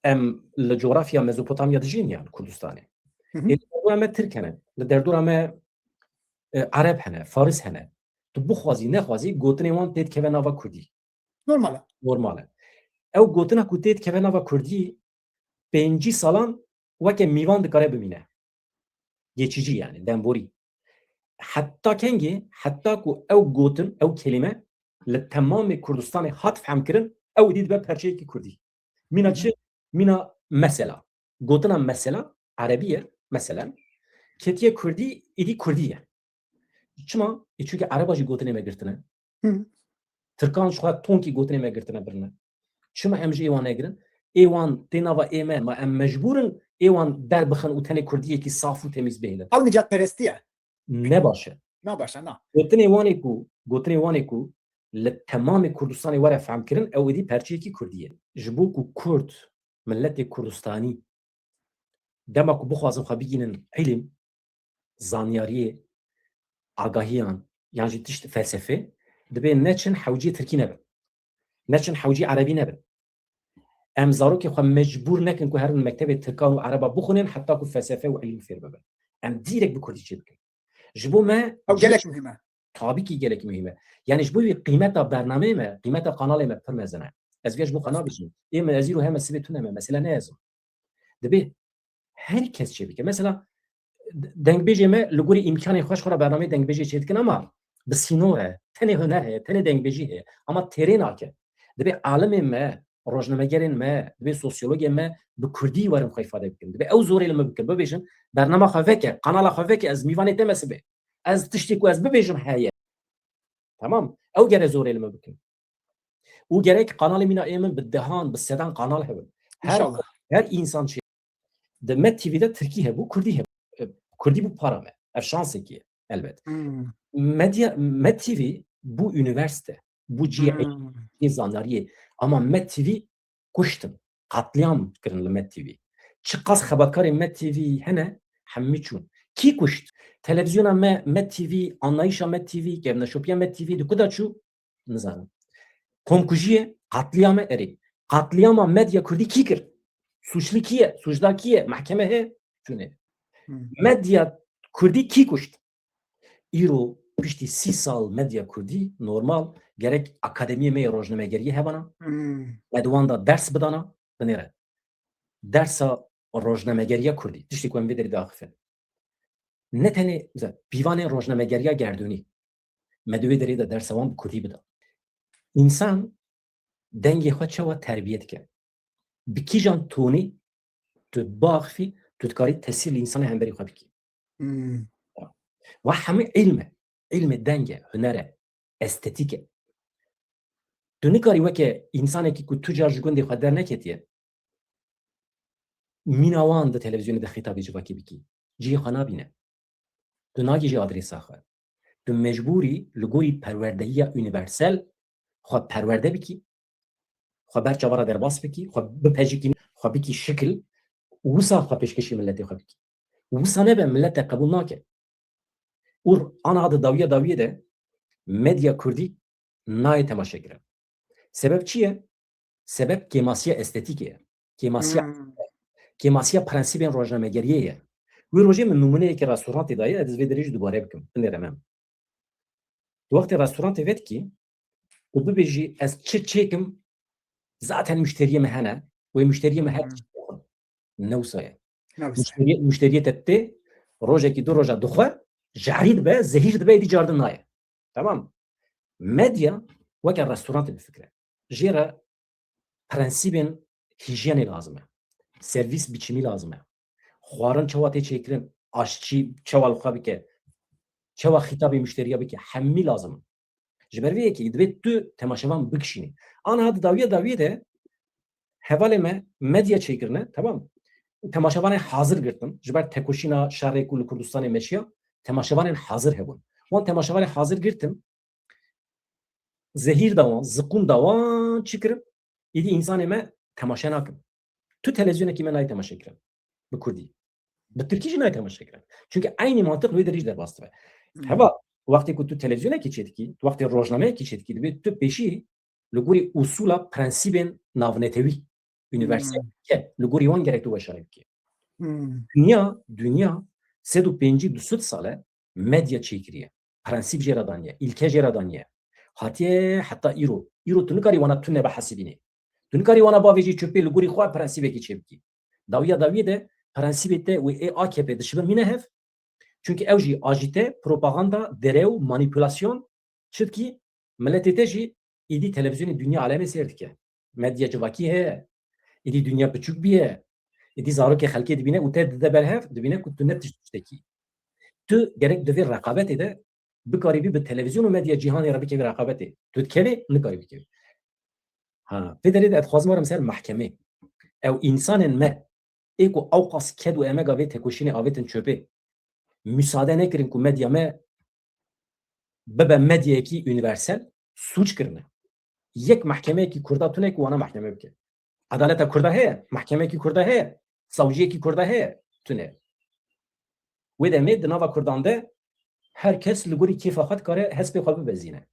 em li coğrafya Mezopotamya dijîn yan Kurdistanê. Hı hı. Ê, li derdora me Tirk hene, li derdora me, e, Ereb hene, Faris hene. Tu bixwazî, nexwazî, gotinên wan tê dikeve nava kurdî. Normal e. Normal e. Ew gotina ku tê dikeve nava kurdî, pêncî salan weke mîvan dikare bimîne. Geçici yani, demborî. Heta kengê, heta ku ew gotin, ew kelîme li temamê Kurdistanê hat fehmkirin, ew êdî dibe perçeyekî kurdî. Mîna Hı hı. çi? Mîna mesela. Gotina mesela, erebî ye, meselen. Ketiye kurdî, êdî kurdî ye. Çima? Ê, çunke ereba jî gotinê me girtine. Hı. Tirkan ji xwe tonkî gotinê me girtine birine. Çima em ji ê wan negirin? Ê wan tê nava ê me, ma em mecbûr in ê wan derbixin û tenê kurdiyekî saf û temîz bihêlin. Ew nijadperestî ye. Ne baş e. Ne baş e, na. Gotinê wan ê ku, gotinê wan ê ku li temamê Kurdistanê were fehmkirin, ew êdî perçeyekî kurdî ye. Ji bo ku kurd, miletê Kurdistanî, dema ku bixwazin xwe bigînin îlim, zanyariyê, agahiyan, yan jî tişt felsefê, dibê neçin hewcî tirkî nebin. Neçin hewcî erebî nebin. Em zarokê xwe mecbûr nekin ku herin mektebê tirkan û ereba bixwînin heta ku felsefe û îlim fêr bibin. Em dîrek bi kurdî çê bikin. Ji bo me Ew gelek muhîm e. Tabî kî gelek muhîm e. Yani ji bo wî qîmeta bernameyê me, qîmeta kanalê me pir mezin e. Ez vê ji bo xwe nabêjim. Ê min ez îro heme sibê tune me. Mesele ne ez im. Dibê her kes çê bike. Mesela, dengbêjê me li gorî îmkanê xwe ji xwe re bernameyê dengbêjê çê dikin, ama bi sînor e. Tenê huner heye, tenê dengbêjî heye. Ama têrê nake. Dibê alimên me, rojnamegerên me, dibê sosyologên me bi kurdî werin xwe îfade bikin. Dibê ew zorê li min bikin, bibêjin, bernama xwe veke, kanala xwe veke, ez mîvanê te me sibê. Ez tiştê ku ez bibêjim heye. Tamam? Ew gere zorê li min bikin. Û gerek kanalê mîna ê min bi dehan, bi sedan kanal hebin. Her, İnşallah. Her însan çi. Di Med T V de tirkî hebû, kurdî hebû. E, kurdî bû para me. Ev şansekî ye, elbet. Hmm. Medya, Med T V bû unîversîte, bû cihê Hmm. cihê zanyariyê. Ama Med T V kuştin, qatliyam kirin li Med T V. Çiqas xebatkarên Med T V hene, hemî çûn. Kî kuşt? Televizyona me, Med T V, anlayışa Med T V, kevneşopiya Med T V di ku de çû? Nizanim. Komkujiyê, qatliyame, erê. Qatliyama medya kurdî kî kir? Suçlu kî ye? Suçdar kî ye? Mehkeme heye? Çûnê. Hmm. Medya kurdî kî kuşt? Îro piştî sî sal medya kurdî normal gerek akademiyê me yê rojnamegeriyê hebana. Hmm. Me di wan de ders bidana, binêre. Dersa rojnamegeriya kurdî. Tiştê ku em vê derê diaxifin. Ne tenê, mesela, pîvanên rojnamegeriya gerdûnî. Me di wê derê de dersa wan bi kurdî bida. Însan dengê xwe çawa terbiye dike? Bi kîjan tonî tu biaxifî, tu dikarî tesîr li însanê hemberî xwe bikî? Hmm. Wa hemû îlm e. Îlmê deng e, huner e, estetîk e. Tu nikarî weke însanekî ku tu car ji gundê xwe derneketiye, mîna wan di televîzyonê de xîtabê civakê bikî. Cihê xwe nabîne. Tu nagihîjî adrêsa xwe. Tu mecbûrî li gorî perwerdehiya unîversel xwe perwerde bikî, xwe ber çava re derbas bikî, xwe bipejikî, xwe bikî şikil, wisa xwe pêşkêşî miletê xwe bikî. Wisa nebe, milet te qebûl nake. Û ana di dawiya dawiyê de medya kurdî nayê temaşekirin. Sebeb çi ye? Sebeb kêmasiya estetîkê ye. Kêmasiya, hmm. Kêmasiya prensîbên rojnamegeriyê ye. Wî rojê min nimûneyekî restorantê daye, ez vê derê jî dubare bikim. Binêre me. Tu wextê restorantê vedikî, tu bibêjî, ez çi çêkim, zaten muşteriyê me hene, wê muşteriyê me her tişt dixwin. Ne wisa ye. Muşteriyê, muşteriyê te tê, rojekî du roja dixwe, jarî dibe, zehîr dibe, êdî cardin naye. Tamam. Medya weke restorantê bifikire. Jê re prensîbên hîjyenê lazim e. Servîs biçimî lazim e. Xwarin çawa tê çêkirin, aşçî çawa li xwe bike, çawa xîtabê muşteriya bike, hemî lazim in. Ji ber vê yekê divê tu temaşevan bikişînî. Aniha di dawiya dawiyê de hevalê me medya çêkirine, tamam. Temaşevanên hazir girtin. Ji ber tekoşîna şerê ku li Kurdistanê meşiya, temaşevanên hazir hebûn. Wan temaşevanê hazir girtin, zehîr da wan, ziqûm da wan, çi kirin? Êdî însanê me temaşe nakin. Tu televîzyonekî me nayê temaşe kirin. Bi kurdî. Bi tirkî jî nayê temaşe kirin. Çunke eynî mantiq li wê derê jî derbas dibe. Hmm. Heva, wextê ku tu televîzyonekî çêdikî, tu wextê rojnameyekî çêdikî, divê tu pêşî li gorî usûla prensîbên navnetewî, unîversel, hmm, ke li gorî wan gerek tu weşanê bikî. Hmm. Dinya, dinya sed û pêncî du sed sal e medya çêkiriye. Prensîp jê re daniye, îlke jê re daniye. Hatiye heta îro. Îro tu nikarî wana tune bihesibînî. Tu nikarî wana bavêjî çöpê li gorî xwe prensîbekî çêbikî. Dawiya dawiyê de prensîbê te û ê A K P dişibin mîne hev. Çunkî ew jî ajîte, propaganda, derew, manîpulasyon, çi dikî, miletê te jî êdî televîzyonê dinya alemê seyr dike. Medya civakî heye. Êdî dinya piçûk bûye. Êdî zarokê xelkê dibîne û te dide ber hev, dibîne ku tu ne tişt tiştekî. Tu gerek di vê reqabetê de bikarîbî bi televîzyon û medya cîhanê re bikevî reqabetê. Tu dikevî, nikarî bikevî. Ha, vê derê de ez dixwazim werim ser mehkemê. Ew însanên me ê ku ewqas ked û emega vê tekoşînê avêtin çöpê, müsaade nekirin ku medya me bibe medyayekî unîversel, sûc kirine. Yek mehkemeyekî kurda tune ku wana mehkeme bike. Edaleta kurda heye, mehkemeyekî kurda heye, savciyekî kurda heye, tune. Wê demê di nava kurdan de her kes li gorî kêfa xwe dikare hespê xwe bibezîne.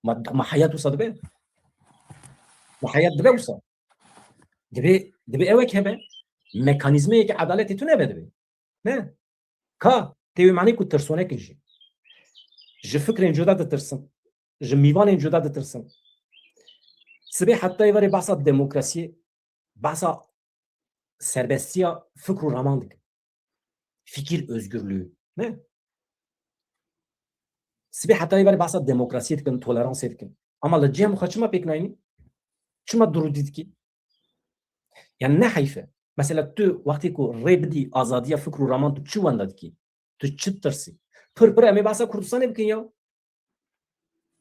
Ma, ma heyat wisa dibe? Ma heyat dibe wisa? Dibê, dibê ewek hebe, mekanîzmeyeke edaletê tune be dibê. Ne? Ka, tê wê manê ku tirsonek in jî. Ji fikrên cuda ditirsin. Ji mîvanên cuda ditirsin. Sibê heta êvarê behsa demokrasiyê, behsa serbestiya fikr û raman dikin. Fikir özgürlüğü. Ne? Sibê heta êvarê behsa demokrasiyê dikin, toleransê dikin. Ama li cem xwe çima pêk nayînî? Çima durûdî dikî? Yani ne heyf e? Mesela tu wextê ku rê bidî azadiya fikr û raman, tu çi wenda dikî? Tu çi ditirsî? Pir pir em ê behsa Kurdistanê bikin ya.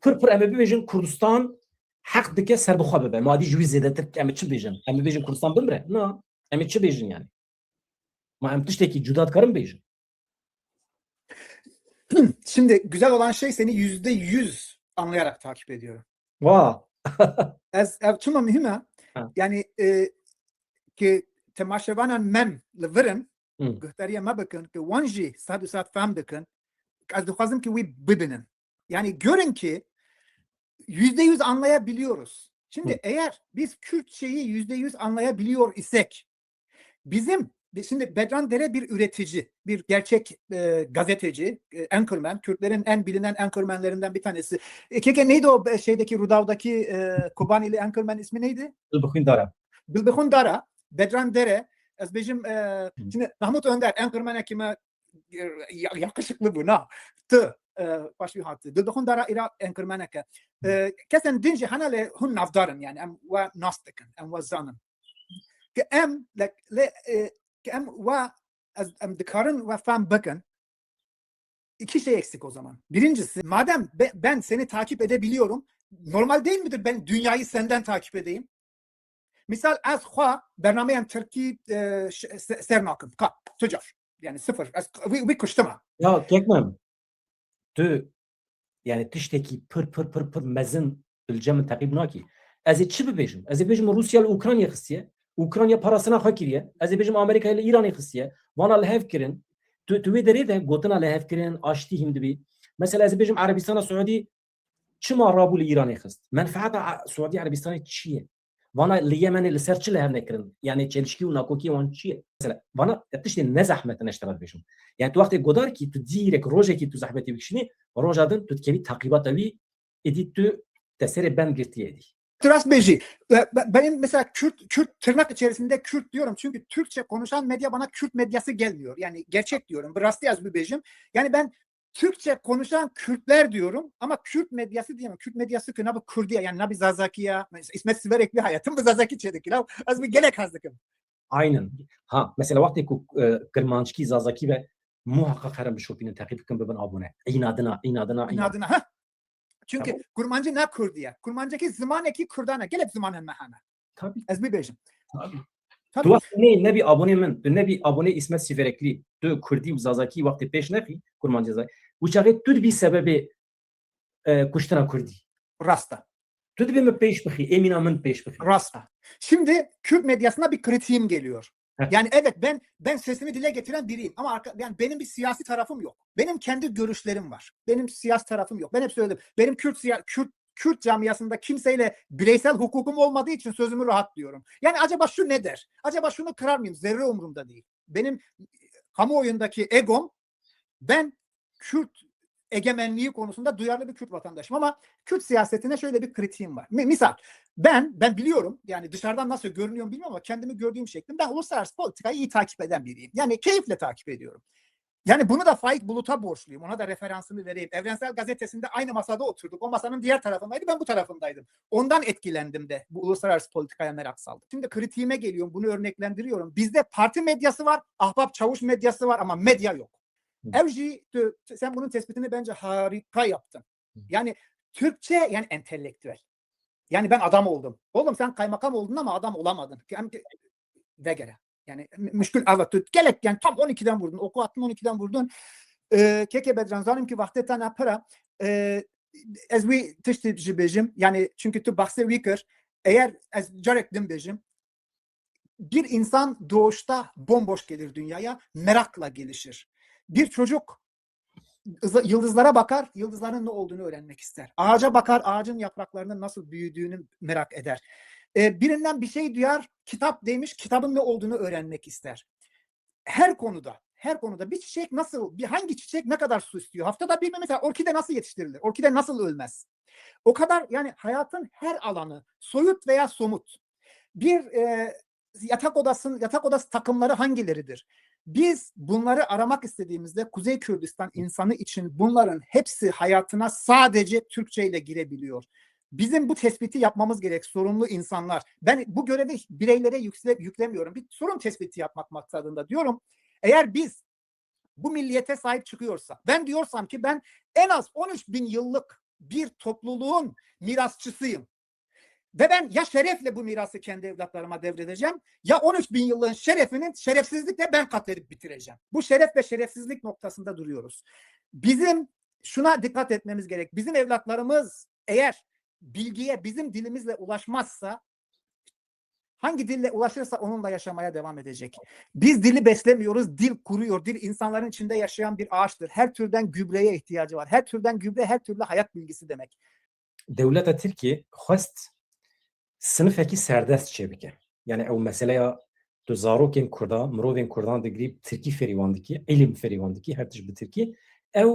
Pir pir em ê bibêjin Kurdistan heq dike ser bi xwe bibe. Ma dî ji wî zêdetir em ê çi bêjin? Em ê bêjin Kurdistan bimire? Na. Em ê çi bêjin yani? Ma em tiştekî cuda dikarin bêjin? Şimdi güzel olan şey, seni yüzde yüz anlayarak takip ediyorum. Wa. Ez, ev çima mühim e? Ha. Yani, e, ki temaşevanan men li vir in, hı, guhdariyê me bikin, ki wan jî sed û sed fehm dikin, ez dixwazim ki wî bibinin. Yani görün ki yüzde yüz anlayabiliyoruz. Şimdi, hı, eğer biz Kürtçeyi yüzde yüz anlayabiliyor isek, bizim, şimdi Bedran Dere bir üretici, bir gerçek, e, gazeteci, e, anchorman, Kürtlerin en bilinen anchormanlerinden bir tanesi. E, keke neydi o, e, şeydeki, Rudaw'daki, e, Kobanili anchorman ismi neydi? Dilbixwîn Dara. Dilbixwîn Dara, Bedran Dere, ez bêjim, e, hı, şimdi Mahmut Önder, anchormanekî me, e, ya-, yakışıklı bû, na. Tu, e, paş wî hatî. Dilbixwîn Dara îra anchormaneke. Hı. E, kesên din jî hene lê hûn navdar in, yani em we nas dikin, em we zanin. Ki em, le, le, e, ki em we, ez, em dikarin we fehm bikin. İki şey eksik o zaman. Birincisi, madem be-, ben seni takip edebiliyorum, normal değil midir ben dünyayı senden takip edeyim? Misal, ez xwe bernameyên Tirkî, e, ş-, se-, ser nakim. Ka, tu car. Yani sıfır. Ez wî, wî kuştime. Ya, kek min, tu, yani tiştekî pir, pir, pir, pir mezin li cem min teqîb nakî. Ez ê çi bibêjim? Ez ê bêjim Rûsya li Ukraynayê xistiye. Ukrayna parastina xwe kiriye. Ez ê bêjim Amerîkayê li Îranê xistiye. Vana li hev kirin. Tu, tu wê derê de gotina li hev kirin, aştî hîn dibî. Mesela ez ê bêjim Erebistana Siûdî çima rabû li Îranê xist? Menfeeta A-, Siûdî Erebistanê çi ye? Vana li Yemenê li ser çi li hev nekirin? Yani çelişkî û nakokî wan çi ye? Mesela vana tiştê ne zehmet in, ez ji te re dibêjim. Yani tu wextê godar kî, tu dîrek rojekî tu zehmetê bikişînî, roja din tu dikevî teqîbata wî, êdî tu te serê bend girtiye êdî. Tu rast bêjî. E, be-, benim mesela Kürt, Kürt tırnak içerisinde Kürt diyorum çünkü Türkçe konuşan medya bana Kürt medyası gelmiyor. Yani gerçek diyorum. Bi rastî ez bibêjim. Yani ben Türkçe konuşan Kürtler diyorum ama Kürt medyası diyemem. Kürt medyası ki ne bu Kürdiye, yani ne bir Zazakiya, İsmet Siverekli hayatım bu Zazaki çedik. Ya, ez bir gelek hazdıkım. Aynen. Ha, mesela wextê ku, e, Kirmanckî, Zazakî ve muhakkak herin bişopînin, teqîb bikin, bibin abone. Înadina, înadina, înadina. Înadina, ha. Çünkü Tamam. Kurmancî ne Kürdiye. Kurmancî ki zimanekî Kurdane. Gelek zimanên me hene. Tabii. Ez bibêjim. Tabii. Tabii. Tu wextê nê, nebî abonê min, tu nebî abonê Îsmet Sîvereklî, tu Kurdî û Zazakî wextê pêş nexî, Kurmancî Zazakî, û çaxê tu dibî sebebê, e, kuştina Kurdî. Rasta. Tu dibê min pêş bixî, ê mîna min pêş bixî. Rasta. Şimdi Kürt medyasına bir kritiğim geliyor. Heh. Yani evet, ben ben sesimi dile getiren biriyim ama arka- yani benim bir siyasi tarafım yok. Benim kendi görüşlerim var. Benim siyasi tarafım yok. Ben hep söyledim. Benim Kürt siya- Kürt Kürt camiasında kimseyle bireysel hukukum olmadığı için sözümü rahat diyorum. Yani acaba şu ne der? Acaba şunu kırar mıyım? Zerre umurumda değil. Benim kamuoyundaki egom, ben Kürt egemenliği konusunda duyarlı bir Kürt vatandaşım ama Kürt siyasetine şöyle bir kritiğim var. Mi- misal, ben ben biliyorum, yani dışarıdan nasıl görünüyorum bilmiyorum ama kendimi gördüğüm şeklim, ben uluslararası politikayı iyi takip eden biriyim. Yani keyifle takip ediyorum. Yani bunu da Faik Bulut'a borçluyum. Ona da referansımı vereyim. Evrensel Gazetesi'nde aynı masada oturduk. O masanın diğer tarafındaydı, ben bu tarafındaydım. Ondan etkilendim de bu uluslararası politikaya merak saldım. Şimdi kritiğime geliyorum, bunu örneklendiriyorum. Bizde parti medyası var, ahbap çavuş medyası var ama medya yok. Hı. Ev jî, tu- sen bunun tespitini bence harika yaptın. Hı. Yani Türkçe, yani entelektüel. Yani ben adam oldum. Oğlum sen kaymakam oldun ama adam olamadın. Yani, vegere. Yani mü- müşkül, evet, tu gelek yani tam on ikiden vurdun. Oku attın, on ikiden vurdun. Ee, keke Bedran, zanim ki wextê te ne pir e. Ee, ez wî tiştî jî bêjim. Yani çünkü tu bahsê wî kir. Eğer ez carek din bêjim, bir insan doğuşta bomboş gelir dünyaya, merakla gelişir. Bir çocuk yıldızlara bakar, yıldızların ne olduğunu öğrenmek ister. Ağaca bakar, ağacın yapraklarının nasıl büyüdüğünü merak eder. Ee, birinden bir şey duyar, kitap demiş, kitabın ne olduğunu öğrenmek ister. Her konuda, her konuda bir çiçek nasıl, bir hangi çiçek ne kadar su istiyor? Haftada bir mi mesela orkide nasıl yetiştirilir? Orkide nasıl ölmez? O kadar yani hayatın her alanı, soyut veya somut. Bir e, yatak odasının yatak odası takımları hangileridir? Biz bunları aramak istediğimizde Kuzey Kürdistan insanı için bunların hepsi hayatına sadece Türkçe ile girebiliyor. Bizim bu tespiti yapmamız gerek, sorumlu insanlar. Ben bu görevi bireylere yükle, yüklemiyorum. Bir sorun tespiti yapmak maksadında diyorum. Eğer biz bu milliyete sahip çıkıyorsa, ben diyorsam ki ben en az on üç bin yıllık bir topluluğun mirasçısıyım. Ve ben ya şerefle bu mirası kendi evlatlarıma devredeceğim, ya on üç bin yılın şerefinin şerefsizlikle ben katledip bitireceğim. Bu şeref ve şerefsizlik noktasında duruyoruz. Bizim şuna dikkat etmemiz gerek. Bizim evlatlarımız eğer bilgiye bizim dilimizle ulaşmazsa hangi dille ulaşırsa onunla yaşamaya devam edecek. Biz dili beslemiyoruz, dil kuruyor. Dil insanların içinde yaşayan bir ağaçtır. Her türden gübreye ihtiyacı var. Her türden gübre, her türlü hayat bilgisi demek. Dewleta Tirkiyê xwest sinifekî serdest çêbike. Yani ew meseleya tu zarokên Kurda, mirovên Kurdan digirî, tirkî fêrî wan dikî, îlim fêrî wan dikî, her tişt bi tirkî, ew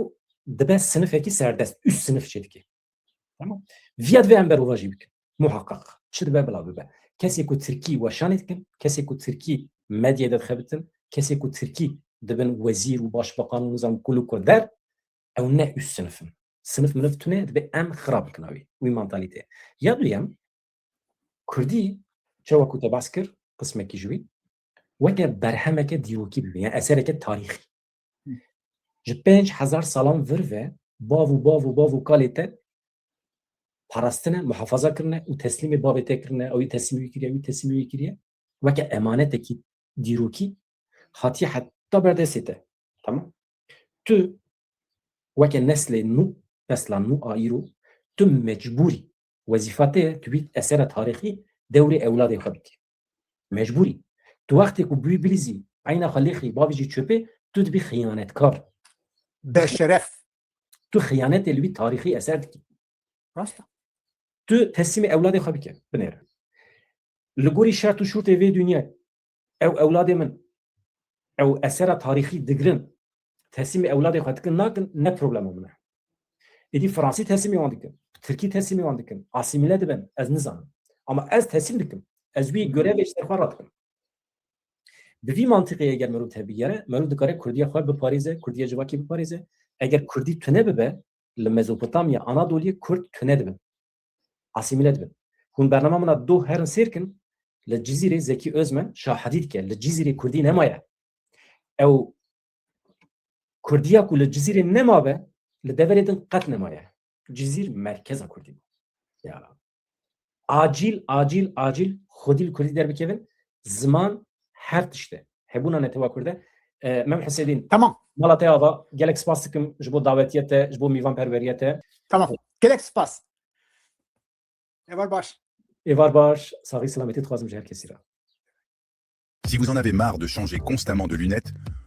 dibe sinifekî serdest, üst sinif çêdike. Tamam. Viya divê em berovajî bikin. Muhakkak. Çi dibe bila bibe. Kesê ku tirkî weşanê dikin, kesê ku tirkî medyayê de dixebitin, kesê ku tirkî dibin wezîr û başbakan û nizam kul û kur der, ew ne üst sinif in. Sinif minif tune dibe em xirab bikin wî, wî mantalîteyê. Ya duyem, Kurdî, çawa ku te behs kir, qismekî ji wî, weke berhemeke dîrokî bibe, yani esereke tarîxî. Hı. Ji pênc hezar salan vir ve bav û bav û bav û kalê te parastine, muhafaza kirine û teslîmê bavê te kirine, ew ê teslîmê wî kiriye, ew ê teslîmê wî kiriye. Weke emanetekî dîrokî hatiye heta berdestê te. Tamam? Tu weke neslê nû, nesla nû a îro, tu mecbûrî, wezîfa te ye, tu bî esera tarîxî dewrê ewladê xwe bikî. Mecbûrî. Tu wextê ku bi wî bilîzî, eyna xwe lêxî, bavê jî çöpê, tu dibî xiyanetkar. Beşeref. Tu xiyanetê li wî tarîxî eser dikî. Rast e. Tu teslîmê ewladê xwe bike, binêre. Li gorî şert û şûrtê vê dinyayê, ew ewladê min, ew esera tarîxî digirin, teslîmê ewladê xwe dikin, nakin, ne problema min e. Êdî Fransî teslîmê wan dikin, Tirkî teslîmê wan dikin, asîmîle dibin, ez nizanim. Ama ez teslîm dikim. Ez wî görevê ji ser xwe radikim. Bi vî mantiqê eger merû tevbigere, merû dikare Kurdiya xwe biparêze, Kurdiya civakê biparêze. Eger Kurdî tune bibe, li Mezopotamya, Anadoliyê Kurd tune dibin. Asîmîle dibin. Hûn bernama min a doh herin sêr kin, li Cizîrê Zekî Özmen şahidî dike, li Cizîrê Kurdî nemaye. Ew Kurdiya ku li Cizîrê nemabe, li deverê din qet nemaye. Cizîr merkeza Kurdî bû. Ya. Acîl, acîl, acîl xwedî li Kurdî derbikevin, ziman her tişt e. Hebûna netewa Kurd e. E, Mem Hüseydin, Tamam. mala te ava, gelek spas dikim ji bo dawetiye te, ji bo mîvanperweriye te. Tamam. Gelek spas. Êvar baş. Êvar baş, saxî selametî dixwazim ji her kesî re. Si vous en avez marre de changer constamment de lunettes,